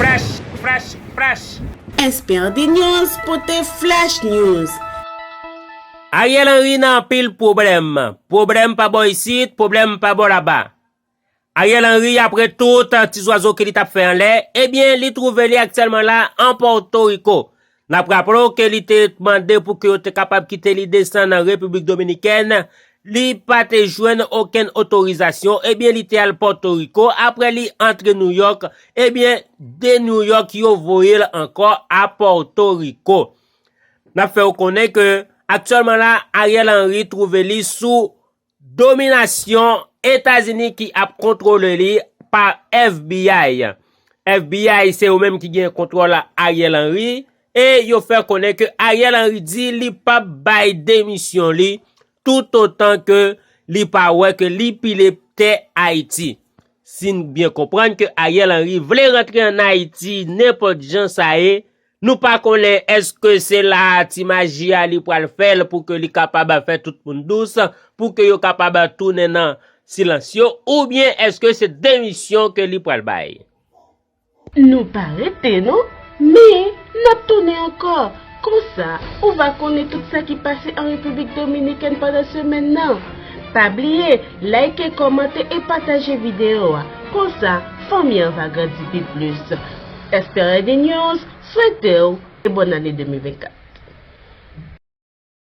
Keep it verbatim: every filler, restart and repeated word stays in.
Fresh, fresh, fresh. S P R D News pote Flash News. Ariel Henry nan anpil pwoblèm. Pwoblèm pa bò isit, pwoblèm pa bò laba. Ariel Henry, apre tout ti zwazo ke li t ap fè anlè, ebyen, li twouve li aktyèlman la an Pòtoriko. N ap raple w ke li te mande pou ke yo te kapab kite li desann nan Repiblik Dominikèn. Li pa te jwenn okenn otorizasyon, ebyen, li te al Pòtoriko. Apre li antre Nouyòk, ebyen, de Nouyòk yo voye l ankò a Pòtoriko. N ap fè w konnen ke aktyèlman la, Ariel Henry twouve li sou dominasyon Etazini ki ap kontwole li pa F B I. F B I se yo menm ki gen kontwòl Ariel Henry e yo fè konnen ke Ariel Henry di li p ap bay demisyon li toutotan ke li pa wè ke li pile tè Ayiti. Si n byen konprann ke Ariel Henry vle rantre ann Ayiti nenpòt jan sa ye, nou pa konnen èske se la a ti maji a li pral fè l pou ke li kapab fè tout moun dous, pou ke yo kapab tounen nan silans yo, oubyen èske se demisyon ke li pral bay? Nou pa rete non, men n ap tounen ankò. Konsa, ou va konnen tout sa ki pase an Repiblik Dominikèn pandan semèn nan. Pa bliye, like, kòmante e pataje videyo a. Konsa, fanmi an va grandi pi plis. S P R D News swete w e bòn ane de mil vennkat.